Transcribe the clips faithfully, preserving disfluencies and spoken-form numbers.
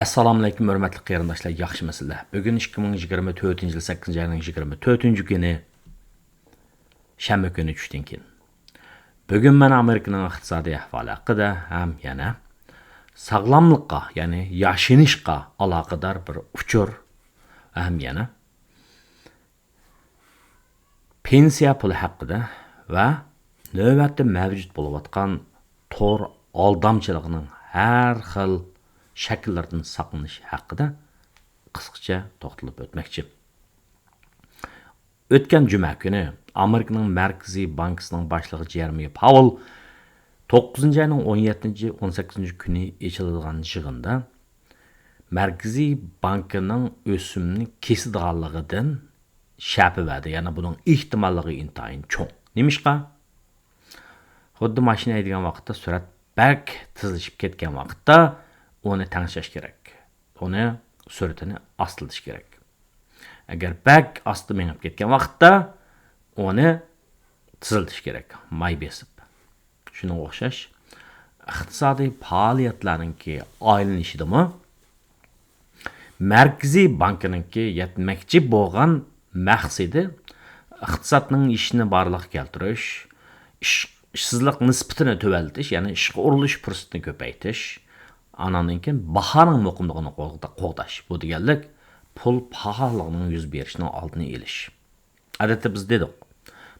ئەسسالامۇئەلەيكۇم، ھۆرمەتلىك قېرىنداشلار، ياخشىمۇسىلەر؟ بۈگۈن ئىككى مىڭ يىگىرمە تۆتىنچى يىل سەككىزىنچى ئاينىڭ يىگىرمە تۆتىنچى كۈنى، شەنبە كۈنى چۈشتىن كېيىن. بۈگۈن مەن ئامېرىكىنىڭ ئىقتىسادىي ئەھۋالى ھەققىدە ھەم يەنە ساغلاملىققا، يەنى ياشىنىشقا ئالاقىدار بىر ئۇچۇر ھەم يەنە پېنسىيە پۇلى ھەققىدە ۋە نۆۋەتتە مەۋجۇت بولۇۋاتقان تور ئالدامچىلىقىنىڭ ھەر خىل شەكىللىرىدىن ساقلىنىش ھەققىدە قىسقىچە توختىلىپ ئۆتمەكچى. ئۆتكەن جۈمە كۈنى ئامېرىكىنىڭ مەركىزىي بانكىسىنىڭ باشلىقى جېرېمى پاۋېل توققۇزىنچى ئاينىڭ ئون يەتتىنچى، ئون سەككىزىنچى كۈنى ئېچىلىدىغان يىغىندا مەركىزىي بانكىنىڭ ئۆسۈمنى كېسىدىغانلىقىدىن شەپە بەردى. يەنى بۇنىڭ ئېھتىماللىقى ئىنتايىن چوڭ. نېمىشقا؟ خۇددى ماشىنا ھەيدىگەن ۋاقىتتا سۈرئەت بەك تېزلىشىپ كەتكەن ۋاقىتتا ئۇنى تەڭشەش كېرەك. ئۇنى سۈرئىتىنى ئاستىلىتىش كېرەك. ئەگەر بەك ئاستا مېڭىپ كەتكەن ۋاقىتتا ئۇنى تېزلىتىش كېرەك، ماي بېسىپ. شۇنىڭغا ئوخشاش ئىقتىسادىي پائالىيەتلەرنىڭكى ئايلىنىشىدىمۇ مەركىزىي بانكىنىڭكى يەتمەكچى بولغان مەقسىتى ئىقتىسادنىڭ ئېشىشىنى بارلىققا كەلتۈرۈش، ئىش-، ئىشسىزلىق نىسبىتىنى تۆۋەنلىتىش، يەنى ئىشقا ئورۇنلىشىش پۇرسىتىنى كۆپەيتىش، ئانىڭدىن كېيىن باھانىڭ مۇقىملىقىنى قوغدا-، قوغداش. بۇ دېگەنلىك پۇل پاخاللىقىنىڭ يۈز بېرىشىنىڭ ئالدىنى ئېلىش. ئادەتتە بىز دېدۇق،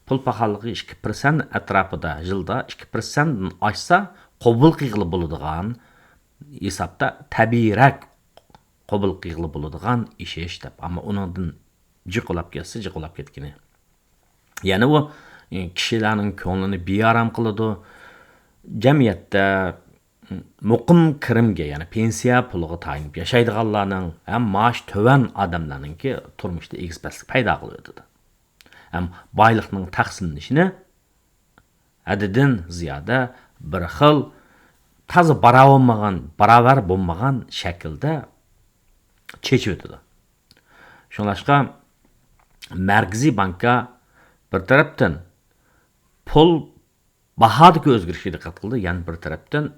پۇل پاخاللىقى ئىككى پىرسەنت ئەتراپىدا، يىلدا ئىككى پىرسەنتتىن ئاشسا قوبۇل قىلغىلى بولىدىغان ھېسابتا تەبىئىيرەك قوبۇل قىلغىلى بولىدىغان ئېشىش دەپ. ئەمما ئۇنىڭدىن جىقىلاپ كەتسە، جىقىلاپ كەتكىنى. يەنى ئۇ، ئى، كىشىلەرنىڭ كۆڭلىنى بىئارام قىلىدۇ. جەمئىيەتتە، ئى، مۇقىم كىرىمگە، يەنى پېنسىيە پۇلىغا تايىنىپ ياشايدىغانلارنىڭ ھەم مائاش تۆۋەن ئادەملەرنىڭكى تۇرمۇشىدا ئېگىز-پەسلىك پەيدا قىلىۋېتىدۇ. ھەم بايلىقنىڭ تەقسىملىنىشىنى ھەددىدىن زىيادە بىر خىل تازا باراۋەر بولمىغان، باراۋەر بولمىغان شەكىلدە چېچىۋېتىدۇ. شۇڭلاشقا مەركىزىي بانكا بىر تەرەپتىن پۇل باھادىكى ئۆزگىرىشكە دىققەت قىلدى، يەنە بىر تەرەپتىن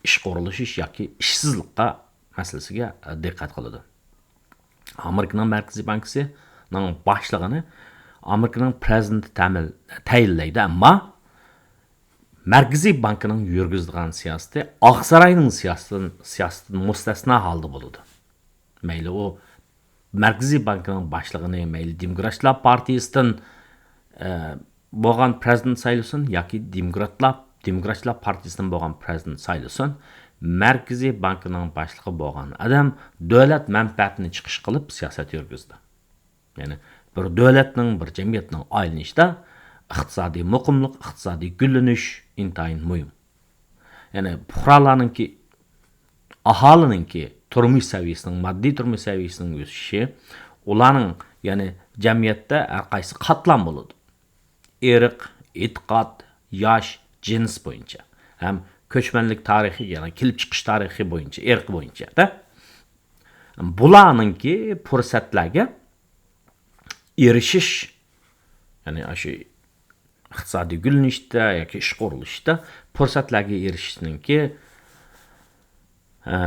ئىشقا ئورۇنلىشىش ياكى ئىشسىزلىققا مەسىلىسىگە دىققەت قىلىدۇ. ئامېرىكىنىڭ مەركىزىي بانكىسىنىڭ باشلىقىنى ئامېرىكىنىڭ پىرېزىدېنتى تەمىل-، تەيىنلەيدۇ، ئەمما مەركىزىي بانكىنىڭ يۈرگۈزىدىغان سىياسىتى ئاقساراينىڭ سىياسىتىدىن، سىياسىتىدىن مۇستەسنا ھالدا بولىدۇ. مەيلى ئۇ مەركىزىي بانكىنىڭ باشلىقىنى مەيلى دېموكراتلار پارتىيىسىدىن، ئە، بولغان پىرېزىدېنت سايلىسۇن ياكى دېموكراتلار، دېموكراتلار پارتىيىسىدىن بولغان پىرېزىدېنت سايلىسۇن، مەركىزىي بانكىنىڭ باشلىقى بولغان ئادەم دۆلەت مەنپەئەتىنى چىقىش قىلىپ سىياسەت يۈرگۈزىدۇ. يەنى بىر دۆلەتنىڭ، بىر جەمئىيەتنىڭ ئايلىنىشىدا ئىقتىسادىي مۇقىملىق، ئىقتىسادىي گۈللىنىش ئىنتايىن مۇھىم. يەنى پۇقرالارنىڭكى، ئاھالىنىڭكى تۇرمۇش سەۋىيەسىنىڭ، ماددىي تۇرمۇش سەۋىيەسىنىڭ ئۆسۈشى، ئۇلارنىڭ، يەنى جەمئىيەتتە ھەر قايسى قاتلام بولىدۇ. ئىرق، ئېتىقاد، ياش، جىنس بويىچە ھەم كۆچمەنلىك تارىخى، يەنى كېلىپ چىقىش تارىخى بويىچە، ئىرق بويىچە دە. بۇلارنىڭكى پۇرسەتلەرگە ئېرىشىش، يەنى ئاشۇ ئىقتىسادىي گۈللىنىشتە ياكى ئىشقا ئورۇنلىشىشتا پۇرسەتلەرگە ئېرىشىشنىڭكى، ئە،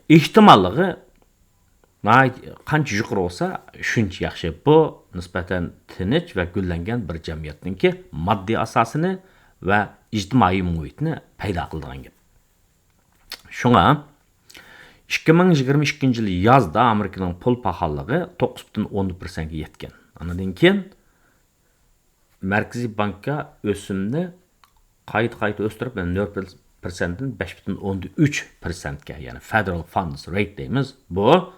ئېھتىماللىقى ناھايىتى قانچە يۇقىرى بولسا، شۇنچە ياخشى. بۇ نىسبەتەن تىنچ ۋە گۈللەنگەن بىر جەمئىيەتنىڭكى ماددىي ئاساسىنى ۋە ئىجتىمائىي مۇھىتنى پەيدا قىلىدىغان گەپ. شۇڭا ئىككى مىڭ يىگىرمە ئىككىنچى يىل يازدا ئامېرىكىنىڭ پۇل پاخاللىقى توققۇز پۈتۈن ئوندىن بىر پىرسەنتكە يەتكەن. ئاندىن كېيىن مەركىزىي بانكا ئۆسۈمنى قايتا-قايتا ئۆستۈرۈپ، نۆل پىرسەنتتىن بەش پۈتۈن ئوندىن ئۈچ پىرسەنتكە، يەنى فېدېرال فاندز رەيت دەيمىز. بۇ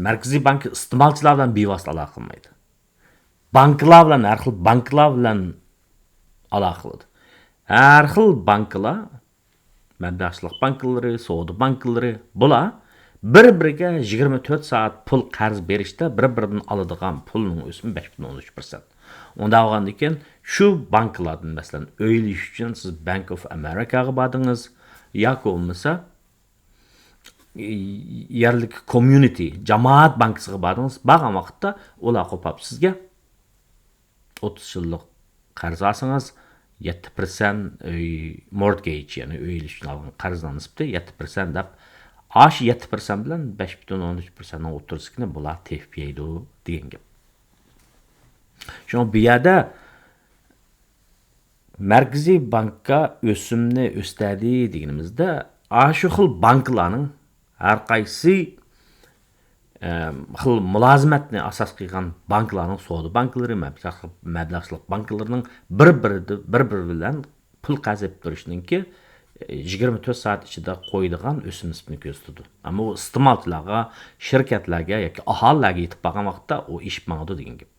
مەركىزىي بانكا ئىستېمالچىلار بىلەن بىۋاسىتە ئالاقە قىلمايدۇ. بانكىلار بىلەن، ھەر خىل بانكىلار بىلەن ئالاقە قىلىدۇ. ھەر خىل بانكىلار، مەبلەغچىلىك بانكىلىرى، سودا بانكىلىرى، بۇلار بىر-بىرىگە يىگىرمە تۆت سائەت پۇل قەرز بېرىشتە بىر-بىرىدىن ئالىدىغان پۇلنىڭ ئۆسۈمى بەش پۈتۈن ئوندىن ئۈچ پىرسەنت. ئۇنداق بولغاندىكىن شۇ بانكىلاردىن، مەسىلەن، ئۆي ئېلىش ئۈچۈن سىز بانك ئوف ئامېرىكاغا باردىڭىز ياكى بولمىسا يەرلىك كوميۇنىتى، جامائەت بانكىسىغا باردىڭىز. بارغان ۋاقىتتا ئۇلار قوپاپ سىزگە ئوتتۇز يىللىق قەرز ئالسىڭىز، يەتتە پىرسەنت ئۆي مورتگېج، يەنى ئۆي ئېلىش ئۈچۈن ئالغان قەرزنىڭ نىسبىتى يەتتە پىرسەنت دەپ ئاشۇ يەتتە پىرسەنت بىلەن بەش پۈتۈن ئوندىن ئۈچ پىرسەنتنىڭ ئوتتۇرىسىدىكىنى بۇلار تېپىپ يەيدۇ دېگەن گەپ. شۇڭا بۇ يەردە مەركىزىي بانكا ئۆسۈمنى ئۆستۈردى دېگىنىمىزدە، ئاشۇ خىل بانكىلارنىڭ ھەر قايسى، ئەم، خىل مۇلازىمەتنى ئاساس قىلغان بانكىلارنىڭ، سودا بانكىلىرى، مەبلەغ، مەبلەغچىلىك بانكىلىرىنىڭ بىر-بىرىدە، بىر-بىرى بىلەن پۇل قەرز ئېلىپ تۇرۇشنىڭكى، ئە، يىگىرمە تۆت سائەت ئىچىدە قويىدىغان ئۆسۈم نىسبىتىنى كۆرسىتىدۇ. ئەمما ئۇ ئىستېمالچىلارغا، شىركەتلەرگە ياكى ئاھالىلەرگە يېتىپ بارغان ۋاقىتتا ئۇ ئېشىپ ماڭىدۇ دېگەن گەپ.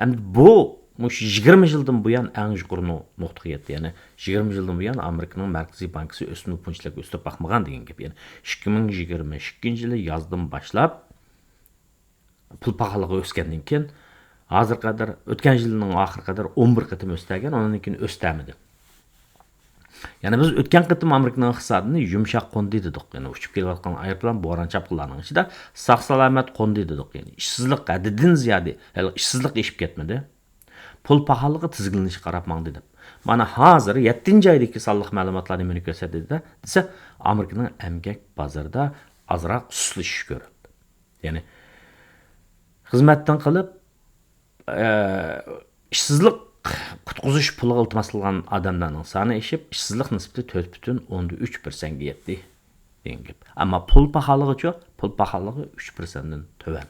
ئەمدى بۇ مۇشۇ يىگىرمە يىلدىن بۇيان ئەڭ يۇقىرى نۇ-، نۇقتىغا يەتتى. يەنى يىگىرمە يىلدىن بۇيان ئامېرىكىنىڭ مەركىزىي بانكىسى ئۆسۈمنى بۇنچىلىك ئۆستۈرۈپ باقمىغان دېگەن گەپ. يەنى ئىككى مىڭ يىگىرمە ئىككىنچى يىلى يازدىن باشلاپ پۇل پاخاللىقى ئۆسكەندىن كېيىن، ھازىرغا قەدەر، ئۆتكەن يىلنىڭ ئاخىرىغا قەدەر ئون بىر قېتىم ئۆستۈرگەن، ئۇنىڭدىن كېيىن ئۆستۈرمىدى. يەنى بىز ئۆتكەن قېتىم ئامېرىكىنىڭ ئىقتىسادىنى يۇمشاق قوندى دېدۇق. يەنى ئۇچۇپ كېلىۋاتقان ئايروپىلان، بوران چاپقۇنلارنىڭ ئىچىدە ساق-سالامەت قوندى دېدۇق. يەنى ئىشسىزلىق ھەددىدىن زىيادە، ھېلىقى ئىشسىزلىق ئېشىپ كەتمىدى. پۇل پاخاللىقى تىزگىنلىنىشكە قاراپ ماڭدى دەپ. مانا ھازىر يەتتىنچى ئايدىكى سانلىق مەلۇماتلار نېمىنى كۆرسەتتى دېسە، ئامېرىكىنىڭ ئەمگەك بازىرىدا ئازراق سۇسلىشىش كۆرۈلدى. يەنى خىزمەتتىن قېلىپ، ئە، ئىشسىزلىق قۇتقۇزۇش پۇلىغا ئىلتىماس قىلغان ئادەملەرنىڭ سانى ئېشىپ، ئىشسىزلىق نىسبىتى تۆت پۈتۈن ئوندىن ئۈچ پىرسەنتكە يەتتى دېگەن گەپ. ئەمما پۇل پاخاللىقىچۇ؟ پۇل پاخاللىقى ئۈچ پىرسەنتتىن تۆۋەن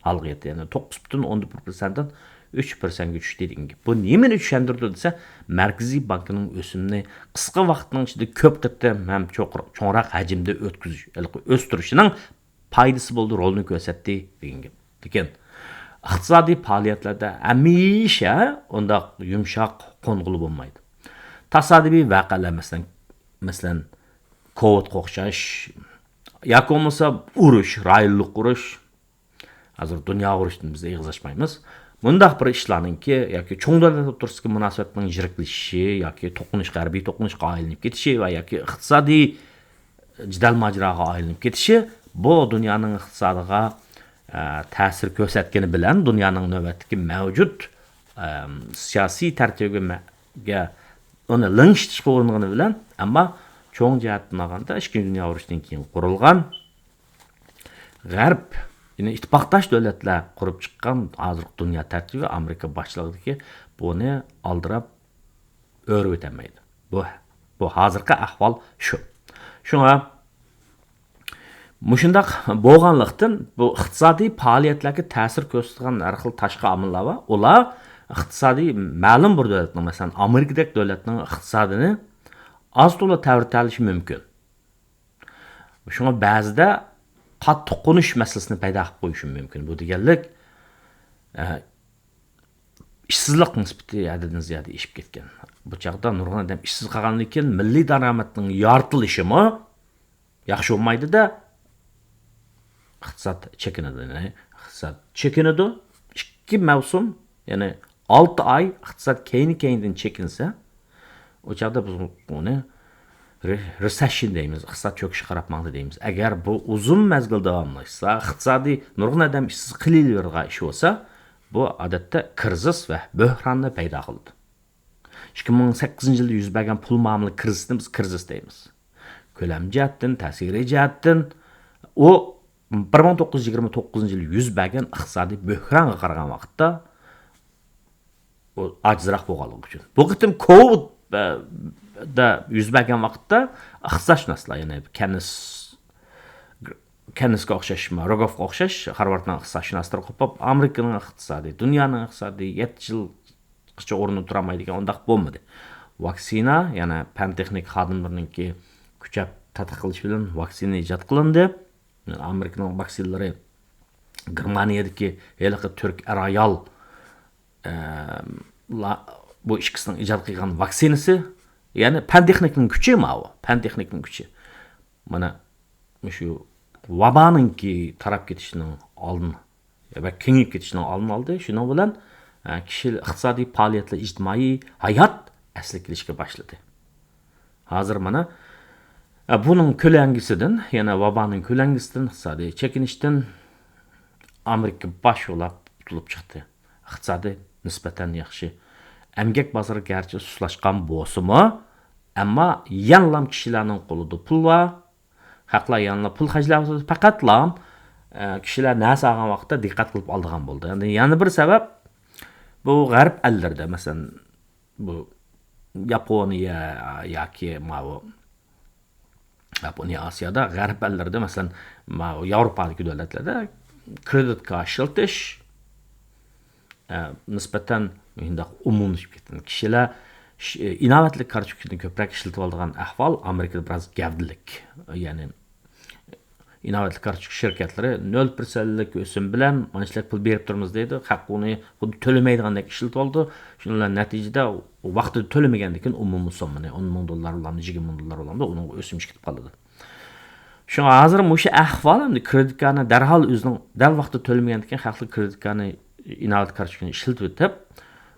ھالغا يەتتى. يەنى توققۇز پۈتۈن ئوندىن بىر پىرسەنتتىن ئۈچ پىرسەنتكە چۈشتى دېگەن گەپ. بۇ نېمىنى چۈشەندۈرىدۇ دېسە، مەركىزىي بانكىنىڭ ئۆسۈمنى قىسقا ۋاقىتنىڭ ئىچىدە كۆپ قېتىم ھەم چوقۇر-، چوڭراق ھەجىمدە ئۆتكۈزۈش، ھېلىقى ئۆستۈرۈشىنىڭ پايدىسى بولدى، رولىنى كۆرسەتتى دېگەن گەپ. لېكىن ئىقتىسادىي پائالىيەتلەردە ھەمىشە ئۇنداق يۇمشاق قونغىلى بولمايدۇ. تاسادىپىي ۋەقەلەر، مەسىلەن، مەسىلەن، كوۋىدقا ئوخشاش، ياكى بولمىسا ئۇرۇش، رايونلۇق ئۇرۇش، ھازىر دۇنيا ئۇرۇشىدىن بىز ئېغىز ئاچمايمىز. مۇنداق بىر ئىشلارنىڭكى ياكى چوڭ دۆلەت ئوتتۇرىسىدىكى مۇناسىۋەتنىڭ يىرىكلىشىشى ياكى توقۇنۇش، غەربىي توقۇنۇشقا ئايلىنىپ كېتىشى ۋە ياكى ئىقتىسادىي جېدەل ماجىراغا ئايلىنىپ كېتىشى، بۇ دۇنيانىڭ ئىقتىسادىغا، ئە، تەسىر كۆرسەتكىنى بىلەن دۇنيانىڭ نۆۋەتتىكى مەۋجۇت، ئەم، سىياسىي تەرتىپىگە مە-، گە-، ئۇنى لىڭشىتىشقا ئۇرۇنغىنى بىلەن، ئەمما چوڭ جەھەتتىن ئالغاندا، ئىككىنچى دۇنيا ئۇرۇشىدىن كېيىن قۇرۇلغان غەرب، يەنى ئىتتىپاقداش دۆلەتلەر قۇرۇپ چىققان ھازىرقى دۇنيا تەرتىپى ئامېرىكا باشچىلىقىدىكى بۇنى ئالدىراپ ئۆرۈۋېتەلمەيدۇ. بۇ، بۇ ھازىرقى ئەھۋال شۇ. شۇڭا مۇشۇنداق بولغانلىقتىن، بۇ ئىقتىسادىي پائالىيەتلەرگە تەسىر كۆرسىتىدىغان ھەر خىل تاشقى ئامىللار بار. ئۇلار ئىقتىسادىي، مەلۇم بىر دۆلەتنىڭ، مەسىلەن، ئامېرىكىدەك دۆلەتنىڭ ئىقتىسادىنى ئاز تولا تەۋرىتەلىشى مۇمكىن. شۇڭا بەزىدە قاتتىق قونۇش مەسىلىسىنى پەيدا قىلىپ قويۇشى مۇمكىن. بۇ دېگەنلىك، ئە، ئىشسىزلىق نىسبىتى ھەددىدىن زىيادە ئېشىپ كەتكەن. بۇ چاغدا نۇرغۇن ئادەم ئىشسىز قالغاندىن كېيىن مىللىي دارامەتنىڭ يارىتىلىشىمۇ ياخشى بولمايدۇ-دە، ئىقتىساد چېكىنىدۇ. يەنى ئىقتىساد چېكىنىدۇ. ئىككى مەۋسۇم، يەنى ئالتە ئاي ئىقتىساد كەينى-كەينىدىن چېكىنسە، ئۇ چاغدا بىز ئۇنى رې-، رېسېشن دەيمىز، ئىقتىساد چۆكۈشكە قاراپ ماڭدى دەيمىز. ئەگەر بۇ ئۇزۇن مەزگىل داۋاملاشسا، ئىقتىسادىي نۇرغۇن ئادەم ئىشسىز قېلىۋېرىدىغان ئىش بولسا، بۇ ئادەتتە كىرىزىس ۋە بۆھراننى پەيدا قىلىدۇ. ئىككى مىڭ سەككىزىنچى يىلدا يۈز بەرگەن پۇل مۇئامىلە كىرىزىسىنى بىز كىرىزىس دەيمىز. كۆلەم جەھەتتىن، تەسىرىي جەھەتتىن ئۇ بىر مىڭ توققۇز يۈز يىگىرمە توققۇزىنچى يىلى يۈز بەرگەن ئىقتىسادىي بۆھرانغا قارىغان ۋاقىتتا ئۇ ئاجىزراق بولغانلىقى ئۈچۈن. بۇ قېتىم كوۋىد، ئە، دە يۈز بەرگەن ۋاقىتتا ئىقتىسادشۇناسلار، يەنى كەنس، كەنسكە ئوخشاش، روگوفقا ئوخشاش، خارۋاردنىڭ ئىقتىسادشۇناسلىرى قوپۇپ، ئامېرىكىنىڭ ئىقتىسادى، دۇنيانىڭ ئىقتىسادى يەتتە يىلغىچە ئورنىدا تۇرالمايدىكەن، ئۇنداق بولمىدى. ۋاكسىنا، يەنى پەن تېخنىكا خادىملىرىنىڭكى كۈچەپ تەتقىق قىلىشى بىلەن ۋاكسىنا ئىجاد قىلىندى. ئامېرىكىنىڭ ۋاكسىنىلىرى گېرمانىيەدىكى ھېلىقى تۈرك ئەر-ئايال، ئەم، لا-، بۇ ئىككىسىنىڭ ئىجاد قىلغان ۋاكسىنىسى، يەنى پەن تېخنىكىنىڭ كۈچى ماۋۇ، پەن تېخنىكىنىڭ كۈچى. مانا مۇشۇ ۋابانىڭكى تاراپ كېتىشىنىڭ ئالدىنى ۋە كېڭىيىپ كېتىشىنىڭ ئالدىنى ئالدى. شۇنىڭ بىلەن، ئە، كىشىلىك ئىقتىسادىي پائالىيەتلەر، ئىجتىمائىي ھايات ئەسلىگە كېلىشكە باشلىدى. ھازىر مانا، ئە، بۇنىڭ كۆلەڭگىسىدىن، يەنى ۋابانىڭ كۆلەڭگىسىدىن، ئىقتىسادىي چېكىنىشتىن ئامېرىكا باش بولاپ قۇتۇلۇپ چىقتى. ئىقتىسادى نىسبەتەن ياخشى. ئەمگەك بازىرى گەرچە سۇسلاشقان بولسىمۇ، ئەمما يەنىلا كىشىلەرنىڭ قولىدا پۇل بار. خەقلەر يەنىلا پۇل خەجلەۋاتىدۇ، پەقەتلا، ئە، كىشىلەر نەرسە ئالغان ۋاقىتتا دىققەت قىلىپ ئالىدىغان بولدى. ئەمدى يەنە بىر سەۋەب، بۇ غەرب ئەللىرىدە، مەسىلەن، بۇ ياپونىيە ياكى ماۋۇ، ياپونىيە ئاسىيادا، غەرب ئەللىرىدە، مەسىلەن، ماۋۇ ياۋروپادىكى دۆلەتلەردە كرېدىتكا ئىشلىتىش، ئە، نىسبەتەن مۇنداق ئومۇملىشىپ كەتكەن. كىشىلەر ش-، ئىناۋەتلىك كارتوچكىنى كۆپرەك ئىشلىتىۋالىدىغان ئەھۋال ئامېرىكىدا بىراز گەۋدىلىك. يەنى ئىناۋەتلىك كارتوچكا شىركەتلىرى نۆل پىرسەنتلىك ئۆسۈم بىلەن مانچىلىك پۇل بېرىپ تۇرىمىز دەيدۇ. خەق ئۇنى خۇددى تۆلىمەيدىغاندەك ئىشلىتىۋالىدۇ. شۇنىڭ بىلەن نەتىجىدە ۋاقتىدا تۆلىمىگەندىن كېيىن ئومۇمىي سوممىنى، ئون مىڭ دوللار بولامدۇ، يىگىرمە مىڭ دوللار بولامدۇ، ئۇنىڭغا ئۆسۈم چىقىپ قالىدۇ. شۇڭا ھازىر مۇشۇ ئەھۋال ئەمدى كرېدىتكانى دەرھال ئۆزىنىڭ دەل ۋاقتىدا تۆلىمىگەندىكىن خەقلەر كرېدىتكانى ئىناۋەت كارتوچكىنى ئىشلىتىۋېتىپ،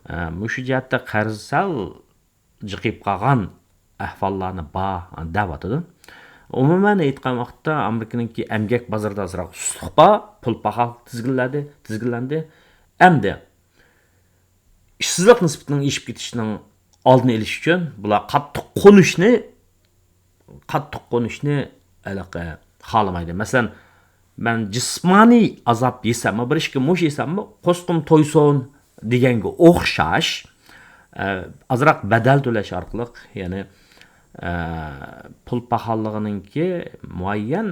ئە، مۇشۇ جەھەتتە قەرز سەل جىقىيىپ قالغان ئەھۋاللارنى بار دەۋاتىدۇ. ئومۇمەن ئېيتقان ۋاقىتتا ئامېرىكىنىڭكى ئەمگەك بازىرىدا ئازراق سۇسلۇق بار، پۇل پاخال تىزگىنلەندى، تىزگىنلەندى. ئەمدى ئىشسىزلىق نىسبىتىنىڭ ئېشىپ كېتىشىنىڭ ئالدىنى ئېلىش ئۈچۈن بۇلار قاتتىق قونۇشنى، قاتتىق قونۇشنى ھېلىقى خالىمايدۇ. مەسىلەن، مەن جىسمانىي ئازاب يېسەممۇ، بىر ئىككى مۇش يېسەممۇ، قورسىقىم تويسۇن دېگەنگە ئوخشاش، ئە، ئازراق بەدەل تۆلەش ئارقىلىق، يەنى، ئە، پۇل پاخاللىقىنىڭكى مۇئەييەن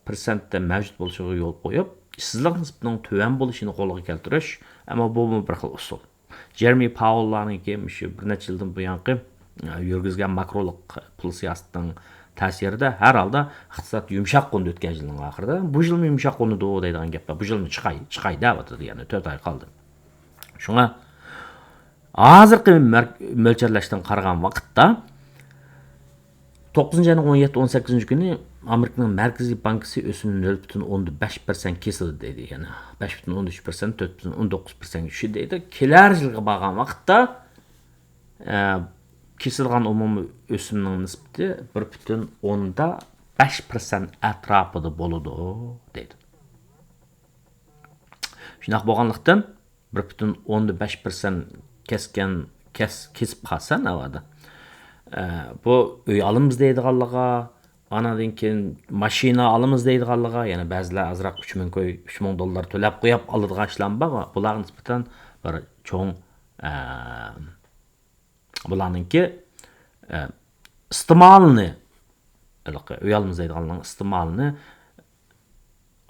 پىرسەنتتە مەۋجۇت بولۇشىغا يول قويۇپ، ئىشسىزلىق نىسبىتىنىڭ تۆۋەن بولۇشىنى قولغا كەلتۈرۈش، ئەمما بۇمۇ بىر خىل ئۇسۇل. جېرېمى پاۋېللارنىڭكى مۇشۇ بىر نەچچە يىلدىن بۇيانقى، ئە، يۈرگۈزگەن ماكرولۇق پۇل سىياسىتىنىڭ تەسىرىدە ھەر ھالدا ئىقتىساد يۇمشاق قوندى ئۆتكەن يىلنىڭ ئاخىرىدا. بۇ يىلمۇ يۇمشاق قونىدۇ دەيدىغان گەپ بار. بۇ يىلمۇ چىقاي، چىقاي دەۋاتىدۇ، يەنى تۆت ئاي قالدى. شۇڭا ھازىرقى مەر-، مۆلچەرلەشتىن قارىغان ۋاقىتتا، توققۇزىنچى ئاينىڭ ئون يەتتە، ئون سەككىزىنچى كۈنى ئامېرىكىنىڭ مەركىزىي بانكىسى ئۆسۈمنى نۆل پۈتۈن ئوندىن بەش پىرسەنت كېسىدۇ دەيدۇ. يەنى بەش پۈتۈن ئوندىن ئۈچ پىرسەنت، تۆت پۈتۈن ئوندىن توققۇز پىرسەنتكە چۈشىدۇ دەيدۇ. كېلەر يىلغا بارغان ۋاقىتتا، ئە، كېسىدىغان ئومۇمىي ئۆسۈمنىڭ نىسبىتى بىر پۈتۈن ئوندا بەش پىرسەنت ئەتراپىدا بولىدۇ دەيدۇ. شۇنداق بولغانلىقتىن، بىر پۈتۈن ئوندا بەش پىرسەنت كەسكەن، كەس-، كېسىپ قالسا ناۋادا، ئە، بۇ ئۆي ئالىمىز دەيدىغانلىقى، ئاناندىن كېيىن ماشىنا ئالىمىز دەيدىغانلىقى، يەنە بەزىلەر ئازراق ئۈچ مىڭ كوي، ئۈچ مىڭ دوللار تۆلەپ قويۇپ ئالىدىغان ئىشلار بار، بۇلارغا نىسبەتەن بىر چوڭ، ئە، بۇلارنىڭكى، ئە، ئىستېمالىنى، ھېلىقى ئۆي ئالىمىز دەيدىغانلارنىڭ ئىستېمالىنى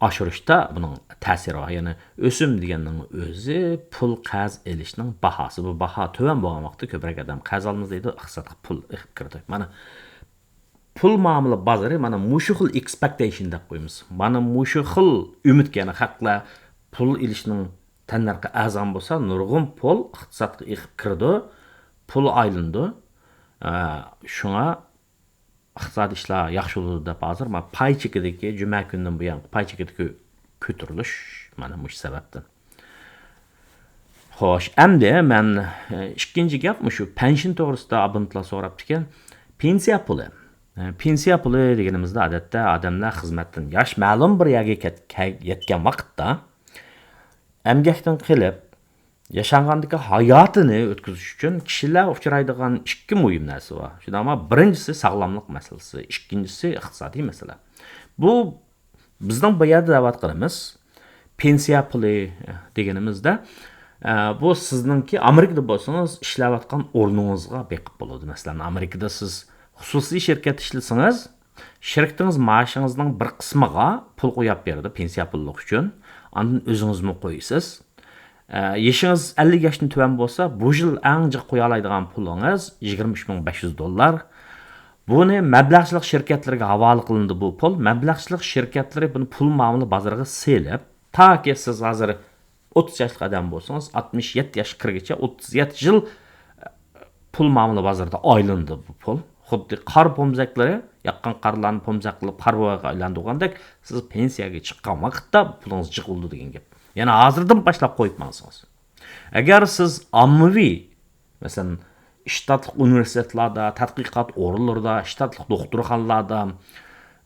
ئاشۇرۇشتا بۇنىڭ تەسىرى بار. يەنى ئۆسۈم دېگەننىڭ ئۆزى پۇل قەرز ئېلىشنىڭ باھاسى. بۇ باھا تۆۋەن بولغان ۋاقىتتا كۆپرەك ئادەم قەرز ئالىمىز دەيدۇ، ئىقتىسادقا پۇل ئېقىپ كىرىدۇ. مانا، پۇل مۇئامىلە بازىرى مانا مۇشۇ خىل ئېكسپېكتېيشن دەپ قويىمىز. مانا مۇشۇ خىل ئۈمىدكە، يەنى خەقلەر پۇل ئېلىشنىڭ تەننەرخى ئەرزان بولسا، نۇرغۇن پۇل ئىقتىسادقا ئېقىپ كىرىدۇ، پۇل ئايلىنىدۇ. ئە، شۇڭا ئىقتىسادىي ئىشلار ياخشى بولىدۇ دەپ ھازىر مانا پاي چېكىدىكى، جۈمە كۈنىدىن بۇيانقى پاي چېكىدىكى كۆتۈرۈلۈش مانا مۇشۇ سەۋەبتىن. خوش، ئەمدى مەن، ئە، ئىككىنچى گەپ مۇشۇ پېنسىيە توغرىسىدا ئابونېنتلار سوراپتىكەن. پېنسىيە پۇلى. ئە، پېنسىيە پۇلى دېگىنىمىزدە، ئادەتتە ئادەملەر خىزمەتتىن ياش مەلۇم بىر يەرگە كەت-، كە-، يەتكەن ۋاقىتتا، ئەمگەكتىن قېلىپ، ياشانغاندىكى ھاياتىنى ئۆتكۈزۈش ئۈچۈن كىشىلەر ئۇچرايدىغان ئىككى مۇھىم نەرسە بار. شۇنداقمۇ؟ بىرىنچىسى ساغلاملىق مەسىلىسى، ئىككىنچىسى ئىقتىسادىي مەسىلە. بۇ بىزنىڭ بۇ يەردە دەۋاتقىنىمىز پېنسىيە پۇلى دېگىنىمىزدە، ئە، بۇ سىزنىڭكى ئامېرىكىدا بولسىڭىز ئىشلەۋاتقان ئورنىڭىزغا بېقىپ بولىدۇ. مەسىلەن، ئامېرىكىدا سىز خۇسۇسىي شىركەتتە ئىشلىسىڭىز، شىركىتىڭىز مائاشىڭىزنىڭ بىر قىسمىغا پۇل قويۇپ بېرىدۇ، پېنسىيە پۇللۇق ئۈچۈن. ئاندىن ئۆزىڭىزمۇ قويىسىز. ئە، يېشىڭىز ئەللىك ياشتىن تۆۋەن بولسا، بۇ يىل ئەڭ جىق قويالايدىغان پۇلىڭىز يىگىرمە ئۈچ مىڭ بەش يۈز دوللار. بۇنى مەبلەغچىلىك شىركەتلىرىگە ھاۋالە قىلىنىدۇ بۇ پۇل. مەبلەغچىلىك شىركەتلىرى بۇنى پۇل مۇئامىلە بازىرىغا سېلىپ، تاكى سىز ھازىر ئوتتۇز ياشلىق ئادەم بولسىڭىز، ئاتمىش يەتتە ياشقا كىرگىچە ئوتتۇز يەتتە يىل پۇل مۇئامىلە بازىرىدا ئايلىنىدۇ بۇ پۇل. خۇددى قار پومزەكلىرى، ياققان قارلارنى پومزەك قىلىپ قار بوۋايغا ئايلاندۇرغاندەك، سىز پېنسىيەگە چىققان ۋاقىتتا پۇلىڭىز جىق بولىدۇ دېگەن گەپ. يەنى ھازىردىن باشلاپ قويۇپ ماڭسىڭىز. ئەگەر سىز ئاممىۋى، مەسىلەن، شتاتلىق ئۇنىۋېرسىتېتلاردا، تەتقىقات ئورۇنلىرىدا، شتاتلىق دوختۇرخانىلاردا،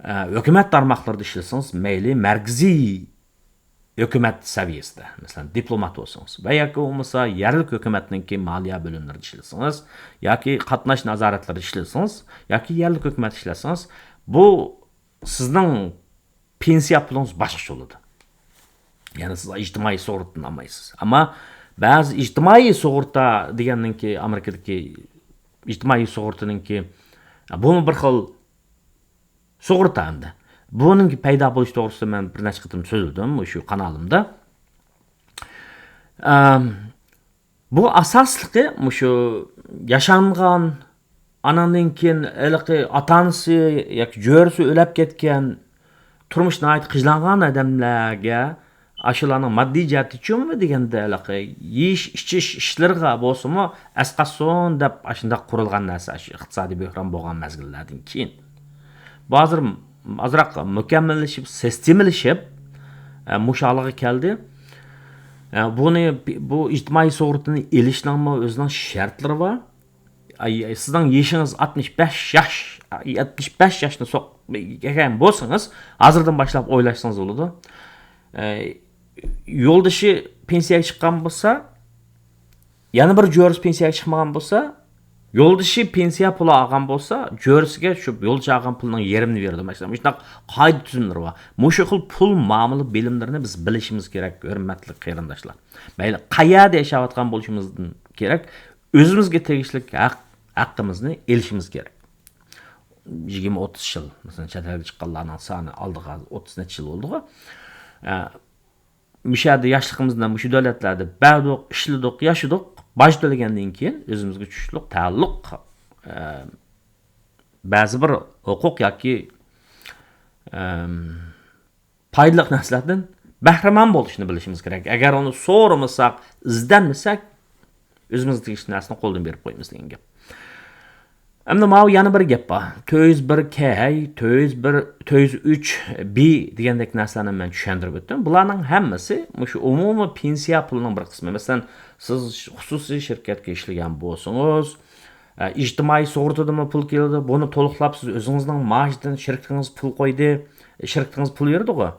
ئە، ھۆكۈمەت تارماقلىرىدا ئىشلىسىڭىز، مەيلى مەركىزىي ھۆكۈمەت سەۋىيەسىدە، مەسىلەن، دىپلومات بولسىڭىز ۋە ياكى بولمىسا يەرلىك ھۆكۈمەتنىڭكى مالىيە بۆلۈملىرىدە ئىشلىسىڭىز، ياكى قاتناش نازارەتلىرىدە ئىشلىسىڭىز، ياكى يەرلىك ھۆكۈمەتتە ئىشلەسىڭىز، بۇ سىزنىڭ پېنسىيە پۇلىڭىز باشقىچە بولىدۇ. يەنى سىز ئىجتىمائىي سۇغۇرتىدىن ئالمايسىز. ئەمما بەزى ئىجتىمائىي سۇغۇرتا دېگەننىڭكى، ئامېرىكىدىكى ئىجتىمائىي سۇغۇرتىنىڭكى، بۇمۇ بىر خىل سۇغۇرتا ئەمدى. بۇنىڭكى پەيدا بولۇش توغرىسىدا مەن بىر نەچچە قېتىم سۆزلىدىم مۇشۇ قانالىمدا. ئەم، بۇ ئاساسلىقى مۇشۇ ياشانغان، ئاناندىن كېيىن ھېلىقى ئاتا-ئانىسى ياكى جۆرىسى ئۆلۈپ كەتكەن، تۇرمۇش ناھايىتى قىينالغان ئادەملەرگە، ئاشۇلارنىڭ ماددىي جەھەتتە چۈمە دېگەندە ھېلىقى يېيىش، ئىچىش ئىشلىرىغا بولسىمۇ ئەسقاتسۇن دەپ ئاشۇنداق قۇرۇلغان نەرسە، ئاشۇ ئىقتىسادىي بۆھران بولغان مەزگىللەردىن كېيىن. بۇ ھازىر ئازراق مۇكەممەللىشىپ، سىستېمىلىشىپ، ئە، مۇشۇ ھالغا كەلدى. ئە، بۇنى، بۇ ئىجتىمائىي سۇغۇرتىنى ئېلىشنىڭمۇ ئۆزىنىڭ شەرتلىرى بار. ئاي، ئاي، سىزنىڭ يېشىڭىز ئاتمىش بەش ياش، ئاتمىش بەش ياشنى سوق-، كەلگەن بولسىڭىز، ھازىردىن باشلاپ ئويلاشسىڭىز بولىدۇ. ئە، يولدىشى پېنسىيەگە چىققان بولسا، يەنە بىر جۆرىسى پېنسىيەگە چىقمىغان بولسا، يولدىشى پېنسىيە پۇلى ئالغان بولسا، جۆرىسىگە شۇ يولدىشى ئالغان پۇلنىڭ يېرىمىنى بېرىدۇ. مەسىلەن، مۇشۇنداق قائىدە تۈزۈملىرى بار. مۇشۇ خىل پۇل مۇئامىلە بىلىملىرىنى بىز بىلىشىمىز كېرەك، ھۆرمەتلىك قېرىنداشلار. مەيلى قەيەردە ياشاۋاتقان بولۇشىمىزدىن كېرەك، ئۆزىمىزگە تېگىشلىك ھەق، ھەققىمىزنى ئېلىشىمىز كېرەك. يىگىرمە، ئوتتۇز يىل، مەسىلەن، چەت ئەلگە چىققانلارنىڭ سانى ئالدىغا ئوتتۇز نەچچە يىل بولدىغۇ. ئە، مۇشۇ يەردە ياشلىقىمىزنى مۇشۇ دۆلەتلەردە بەردۇق، ئىشلىدۇق، ياشىدۇق، باج تۆلىگەندىن كېيىن ئۆزىمىزگە چۈشلۈك تەئەللۇق، ئە، بەزى بىر ھوقۇق ياكى، ئەم، پايدىلىق نەرسىلەردىن بەھرىمەن بولۇشنى بىلىشىمىز كېرەك. ئەگەر ئۇنى سورىمىساق، ئىزدەنمىسەك، ئۆزىمىزگە تېگىشلىك نەرسىنى قولدىن بېرىپ قويىمىز دېگەن گەپ. ئەمدى ماۋۇ يەنە بىر گەپ بار. تۆت يۈز بىر كەي، تۆت يۈز بىر، تۆت يۈز ئۈچ بى دېگەندەك نەرسىلەرنى مەن چۈشەندۈرۈپ ئۆتتۈم. بۇلارنىڭ ھەممىسى مۇشۇ ئومۇمىي پېنسىيە پۇلىنىڭ بىر قىسمى. مەسىلەن، سىز خۇسۇسىي شىركەتكە ئىشلىگەن بولسىڭىز، ئە، ئىجتىمائىي سۇغۇرتىدىنمۇ پۇل كېلىدۇ. بۇنى تولۇقلاپ سىز ئۆزىڭىزنىڭ مائاشىدىن شىركىتىڭىز پۇل قويدى. شىركىتىڭىز پۇل بېرىدىغۇ.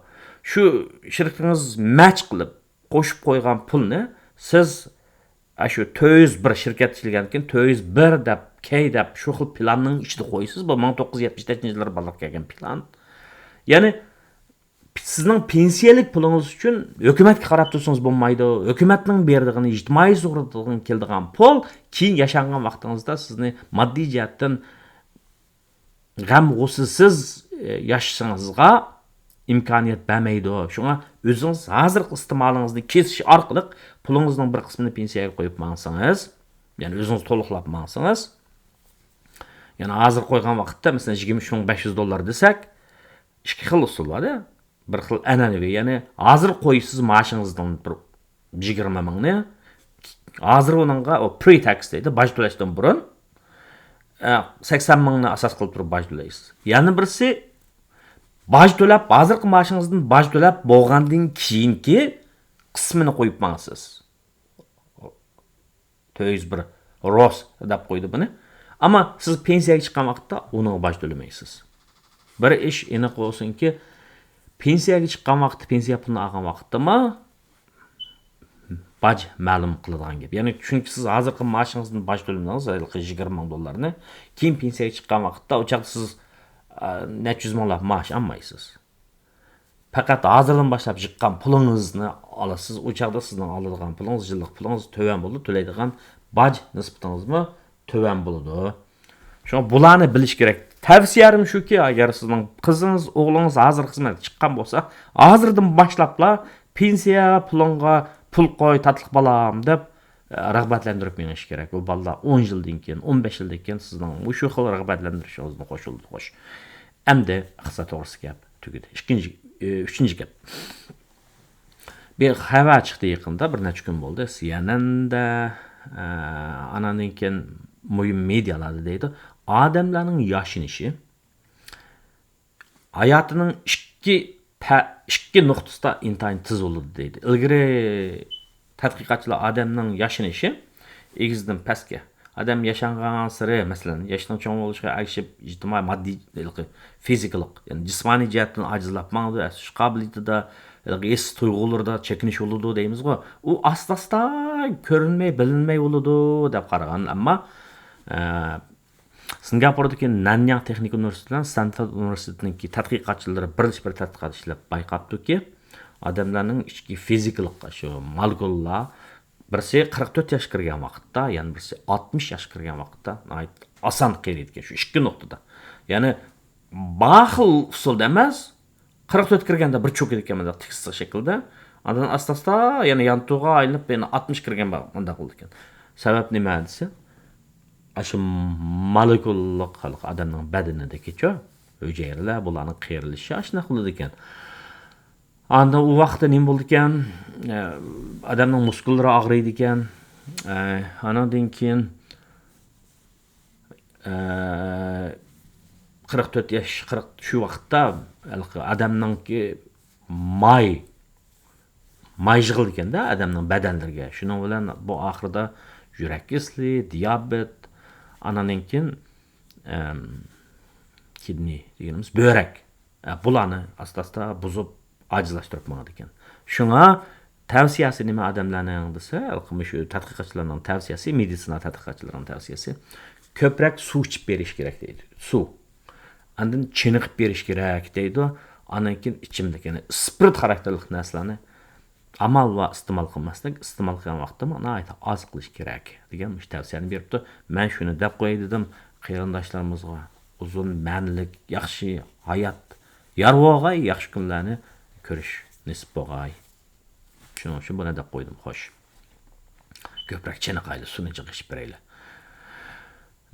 شۇ شىركىتىڭىز مەچ قىلىپ، قوشۇپ قويغان پۇلنى سىز، ئە، شۇ تۆت يۈز بىر شىركەت ئىشلىگەندىكىن تۆت يۈز بىر دەپ، كەي دەپ، شۇ خىل پىلاننىڭ ئىچىدە قويىسىز. بۇ مىڭ توققۇز يۈز يەتمىش تۆتىنچى يىللار بارلىققا كەلگەن پىلان. يەنى سىزنىڭ پېنسىيەلىك پۇلىڭىز ئۈچۈن ھۆكۈمەتكە قاراپ تۇرسىڭىز بولمايدۇ. ھۆكۈمەتنىڭ بېرىدىغىنى، ئىجتىمائىي سۇغۇرتىدىن كېلىدىغان پۇل، كېيىن ياشانغان ۋاقتىڭىزدا سىزنى ماددىي جەھەتتىن غەم-غۇسسىسىز، ئە، ياشىشىڭىزغا ئىمكانىيەت بەرمەيدۇ. شۇڭا ئۆزىڭىز ھازىرقى ئىستېمالىڭىزنى كېسىش ئارقىلىق پۇلىڭىزنىڭ بىر قىسمىنى پېنسىيەگە قويۇپ ماڭسىڭىز، يەنى ئۆزىڭىز تولۇقلاپ ماڭسىڭىز، يەنى ھازىر قويغان ۋاقىتتا، مەسىلەن، يىگىرمە ئۈچ مىڭ بەش يۈز دوللار دېسەك، ئىككى خىل ئۇسۇل بار-دە. بىر خىل ئەنئەنىۋى، يەنى ھازىر قويىسىز مائاشىڭىزدىن بىر يىگىرمە مىڭنى، ھازىر ئۇنىڭغا ئۇ پرى تاكس دەيدۇ، باج تۆلەشتىن بۇرۇن، ئە، سەكسەن مىڭنى ئاساس قىلىپ تۇرۇپ باج تۆلەيسىز. يەنە بىرسى، باج تۆلەپ، ھازىرقى مائاشىڭىزدىن باج تۆلەپ بولغاندىن كېيىنكى قىسمىنى قويۇپ ماڭىسىز. تۆت يۈز بىر روس دەپ قويدى بۇنى. ئەمما سىز پېنسىيەگە چىققان ۋاقىتتا ئۇنىڭغا باج تۆلىمەيسىز. بىر ئىش ئېنىق بولسۇنكى، پېنسىيەگە چىققان ۋاقىتتا، پېنسىيە پۇلىنى ئالغان ۋاقىتتىمۇ باج مەلۇم قىلىدىغان گەپ. يەنى چۈنكى سىز ھازىرقى مائاشىڭىزدىن باج تۆلىمىدىڭىز، ھېلىقى يىگىرمە مىڭ دوللارنى. كېيىن پېنسىيەگە چىققان ۋاقىتتا ئۇ چاغدا سىز، ئە، نەچچە يۈز مىڭلاپ مائاش ئالمايسىز. پەقەت ھازىردىن باشلاپ يىغقان پۇلىڭىزنى ئالىسىز. ئۇ چاغدا سىزنىڭ ئالىدىغان پۇلىڭىز، يىللىق پۇلىڭىز تۆۋەن بولىدۇ، تۆلەيدىغان باج نىسبىتىڭىزمۇ تۆۋەن بولىدۇ. شۇڭا بۇلارنى بىلىش كېرەك. تەۋسىيەم شۇكى، ئەگەر سىزنىڭ قىزىڭىز، ئوغلىڭىز ھازىر خىزمەتكە چىققان بولسا، ھازىردىن باشلاپلا پېنسىيە پۇلۇڭغا پۇل قوي، تاتلىق بالام دەپ، ئە، رىغبەتلەندۈرۈپ مېڭىش كېرەك. ئۇ بالىلار ئون يىلدىن كېيىن، ئون بەش يىلدىن كېيىن سىزنىڭ مۇشۇ خىل رىغبەتلەندۈرۈشىڭىزنى قوشۇلىدۇ، خوش. ئەمدى ئىقتىساد توغرىسىدىكى گەپ تۈگىدى. ئىككىنچى، ئى، ئۈچىنچى گەپ. بىر خەۋەر چىقتى يېقىندا، بىر نەچچە كۈن بولدى. سى ئېن ئېن دە، ئە، ئاناندىن كېيىن مۇھىم مېدىيالاردا دەيدۇ. ئادەملەرنىڭ ياشىنىشى ھاياتىنىڭ ئىككى پە-، ئىككى نۇقتىسىدا ئىنتايىن تېز بولىدۇ دەيدۇ. ئىلگىرى تەتقىقاتچىلار ئادەمنىڭ ياشىنىشى ئېگىزدىن پەسكە، ئادەم ياشانغانسېرى، مەسىلەن، ياشنىڭ چوڭ بولۇشىغا ئەگىشىپ ئىجتىمائىي، ماددىي، ھېلىقى فىزىكىلىق، يەنى جىسمانىي جەھەتتىن ئاجىزلاپ ماڭىدۇ، ئەسلىشىش قابىلىيىتىدە، ھېلىقى ھېس تۇيغۇلىرىدا چېكىنىش بولىدۇ دەيمىزغۇ. ئۇ ئاستا-ئاستا كۆرۈنمەي، بىلىنمەي بولىدۇ دەپ قارىغان. ئەمما، ئە، سىنگاپوردىكى نەنياڭ تېخنىكا ئۇنىۋېرسىتېتى بىلەن ستانفورد ئۇنىۋېرسىتېتىنىڭكى تەتقىقاتچىلىرى بىرلىشىپ بىر تەتقىقات ئىشلەپ بايقاپتۇكى، ئادەملەرنىڭ ئىچكى فىزىكىلىق شۇ مولېكۇللار بىرسى قىرىق تۆت ياشقا كىرگەن ۋاقىتتا، يەنە بىرسى ئاتمىش ياشقا كىرگەن ۋاقىتتا ناھايىتى ئاسان قېرىيدىكەن شۇ ئىككى نۇقتىدا. يەنى بار خىل ئۇسۇلدا ئەمەس، قىرىق تۆت كىرگەندە بىر چوكىدىكەن مۇنداق تېكىست شەكلىدە. ئاندىن ئاستا-ئاستا يەنە يانتۇغا ئايلىنىپ، يەنە ئاتمىش كىرگەن بار مۇنداق بولىدىكەن. سەۋەب نېمە دېسە، ئاشۇ مولېكۇللۇق ھېلىقى ئادەمنىڭ بەدىنىدىكىچۇ ھۈجەيرىلەر، بۇلارنىڭ قېرىلىشى ئاشۇنداق بولىدىكەن. ئاندىن ئۇ ۋاقىتتا نېمە بولىدىكەن؟ ئە، ئادەمنىڭ مۇسكۇللىرى ئاغرىيدىكەن. ئە، ئانىڭدىن كېيىن، ئە، قىرىق تۆت ياش، قىرىق، شۇ ۋاقىتتا ھېلىقى ئادەمنىڭكى ماي، ماي يىغىلىدىكەن-دە ئادەمنىڭ بەدەنلىرىگە. شۇنىڭ بىلەن بۇ ئاخىرىدا يۈرەك كېسىلى، دىيابېت، ئانىڭدىن كېيىن، ئەم، كىدنى دېگىنىمىز بۆرەك. ئە، بۇلارنى ئاستا-ئاستا بۇزۇپ، ئاجىزلاشتۇرۇپ ماڭىدىكەن. شۇڭا تەۋسىيەسى نېمە ئادەملەرنىڭ دېسە، مۇشۇ تەتقىقاتچىلارنىڭ تەۋسىيەسى، مېدىتسىنا تەتقىقاتچىلىرىنىڭ تەۋسىيەسى، كۆپرەك سۇ ئىچىپ بېرىش كېرەك دەيدۇ. سۇ. ئاندىن چېنىقىپ بېرىش كېرەك دەيدۇ. ئاندىن كېيىن ئىچىملىك، يەنى ئىسپىرت خاراكتېرلىك نەرسىلەرنى ئامال بار ئىستېمال قىلماسلىق، ئىستېمال قىلغان ۋاقىتتا ناھايىتى ئاز قىلىش كېرەك دېگەن مۇشۇ تەۋسىيەنى بېرىپتۇ. مەن شۇنى دەپ قوياي دېدىم، قېرىنداشلىرىمىزغا ئۇزۇن مەنىلىك، ياخشى ھايات يار بولغاي، ياخشى كۈنلەرنى كۆرۈش نېسىپ بولغاي. شۇنىڭ ئۈچۈن بۇنى دەپ قويدۇم، خوش. كۆپرەك چېنىقايلى، سۇنى جىق ئىچىپ بېرەيلى.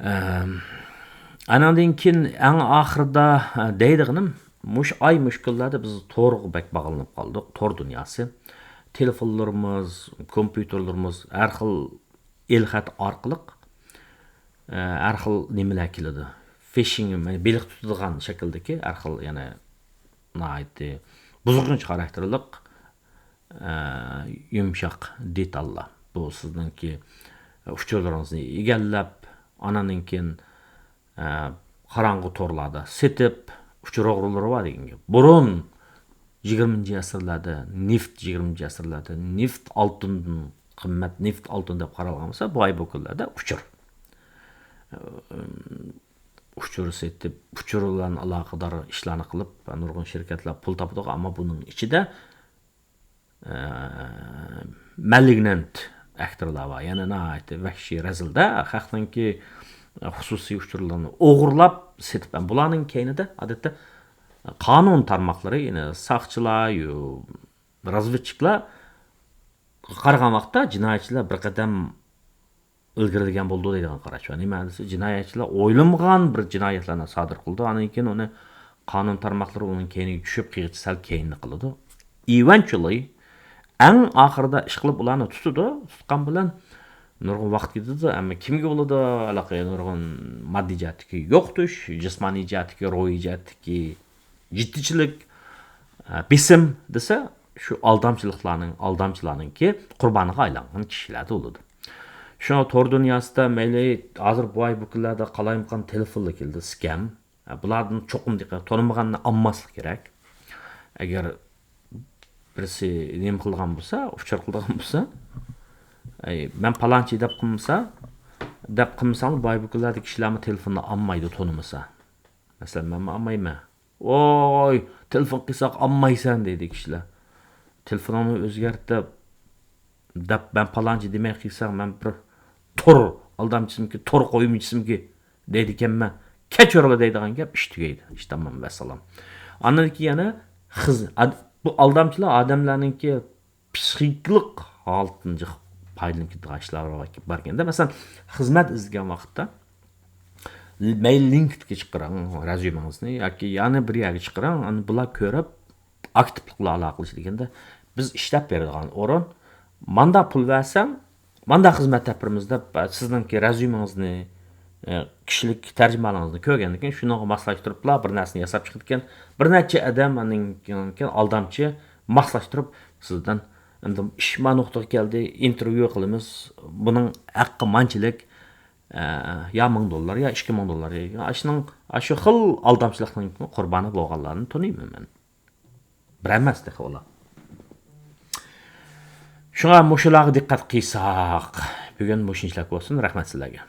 ئەم، ئانىڭدىن كېيىن ئەڭ ئاخىرىدا، ئە، دەيدىغىنىم، مۇشۇ ئاي، مۇشۇ كۈنلەردە بىز تورغا بەك باغلىنىپ قالدۇق، تور دۇنياسى. تېلېفونلىرىمىز، كومپيۇتېرلىرىمىز ھەر خىل ئېلخەت ئارقىلىق، ئە، ھەر خىل نېمىلەر كېلىدۇ. فىشىڭ، بېلىق تۇتىدىغان شەكىلدىكى ھەر خىل، يەنى ناھايىتى بۇزغۇنچە خاراكتېرلىق، ئە، يۇمشاق دېتاللار. بۇ سىزنىڭكى ئۇچۇرلىرىڭىزنى ئىگىلەپ، ئانىڭدىن كېيىن، ئە، قاراڭغۇ تورلاردا سېتىپ، ئۇچۇر ئوغرىلىرى بار دېگەن گەپ. بۇرۇن يىگىرمىنچى ئەسىرلەردە نېفىت، يىگىرمىنچى ئەسىرلەردە نېفىت ئالتۇندىن قىممەت، نېفىت ئالتۇن دەپ قارالغان بولسا، بۇ ئاي، بۇ كۈنلەردە ئۇچۇر. ئۇچۇر سېتىپ، ئۇچۇر بىلەن ئالاقىدار ئىشلارنى قىلىپ، نۇرغۇن شىركەتلەر پۇل تاپىدۇ، ئەمما بۇنىڭ ئىچىدە، ئە، مالىگنانت ئەكتىرلار بار. يەنى ناھايىتى ۋەھشىي، رەزىلدە، خەقنىڭكى خۇسۇسىي ئۇچۇرلىرىنى ئوغرىلاپ سېتىپ، بۇلارنىڭ كەينىدە، ئادەتتە، قانۇن تارماقلىرى، يەنى ساقچىلار، يو-، رازۋېدچىكلار قارىغان ۋاقىتتا جىنايەتچىلەر بىر قەدەم ئىلگىرىلىگەن بولىدۇ دەيدىغان قاراش بار. نېمە دېسە، جىنايەتچىلەر ئويلىمىغان بىر جىنايەتلەرنى سادىر قىلىدۇ. ئاندىن كېيىن ئۇنى قانۇن تارماقلىرى ئۇنىڭ كەينىگە چۈشۈپ، قىلغىچە سەل كەينىنى قىلىدۇ. ئېۋېنچۇللى، ئەڭ ئاخىرىدا ئىشقىلىپ ئۇلارنى تۇتىدۇ. تۇتقان بىلەن نۇرغۇن ۋاقىت كېتىدۇ. ئەمما كىمگە بولىدۇ ھېلىقى نۇرغۇن ماددىي جەھەتتىكى يوقىتىش، جىسمانىي جەھەتتىكى، روھىي جەھەتتىكى جىددىيچىلىك، ئە، بېسىم دېسە، شۇ ئالدامچىلىقلارنىڭ، ئالدامچىلارنىڭكى قۇربانىغا ئايلانغان كىشىلەردە بولىدۇ. شۇڭا تور دۇنياسىدا مەيلى ھازىر بۇ ئاي، بۇ كۈنلەردە قالايمىقان تېلېفونلار كېلىدۇ، سكەم. ئە، بۇلاردىن چوقۇم دىققەت، تونۇمىغاننى ئالماسلىق كېرەك. ئەگەر بىرسى نېمە قىلغان بولسا، ئۇچۇر قىلغان بولسا، ئەي، مەن پالانچى دەپ قىلمىسا، دەپ قىلمىساڭ، بۇ ئاي، بۇ كۈنلەردە كىشىلەرمۇ تېلېفوننى ئالمايدۇ، تونۇمىسا. مەسىلەن، مەنمۇ ئالمايمەن. ۋاي، تېلېفون قىلساق ئالمايسەن دەيدۇ كىشىلەر. تېلېفونۇڭنى ئۆزگەرت دەپ، دەپ، مەن پالانچى دېمەي قىلساڭ، مەن بىر تور ئالدامچىسىمكى، تور قويمىچىسىمكى دەيدىكەنمەن. كەچۈرۈڭلار دەيدىغان گەپ، ئىش تۈگەيدۇ. ئىش تامام، ۋەسسالام. ئاندىن كېيىن يەنە خىز-، ئاد-، بۇ ئالدامچىلار ئادەملەرنىڭكى پسىخىكىلىق ھالىتىنى جىق پايدىلىنىپ كېتىدىغان ئىشلار باركەن-دە. مەسىلەن، خىزمەت ئىزدىگەن ۋاقىتتا، مەيلى لىنكدكە چىقىرىڭ رەزيۇمېڭىزنى ياكى يەنە بىر يەرگە چىقىرىڭ، ئاندىن بۇلار كۆرۈپ، ئاكتىپلىق بىلەن ئالاقىلىشىدىكەن-دە. بىز ئىشلەپ بېرىدىغان ئورۇن، ماندا پۇل بەرسەڭ، ماندا خىزمەت تېپىرمىز دەپ، سىزنىڭكى رەزيۇمېڭىزنى، ئە، كىشىلىك تەرجىمىھالىڭىزنى كۆرگەندىن كېيىن، شۇنىڭغا ماسلاشتۇرۇپلا بىر نەرسىنى ياساپ چىقىدىكەن. بىر نەچچە ئادەم ئاندىن كېيىن ئالدامچى ماسلاشتۇرۇپ، سىزدىن، ئەمدى ئىش ما نۇقتىغا كەلدى، ئىنتېرۋيۇ قىلىمىز، بۇنىڭ ھەققى مانچىلىك، ئە، يا مىڭ دوللار، يا ئىككى مىڭ دوللار. ئاشۇنىڭ، ئاشۇ خىل ئالدامچىلىقنىڭ قۇربانى بولغانلارنى تونۇيمەن مەن. بىر ئەمەس تېخى ئۇلار. شۇڭا مۇشۇلارغا دىققەت قىلساق، بۈگۈن مۇشۇنچىلىك بولسۇن. رەھمەت سىلەرگە.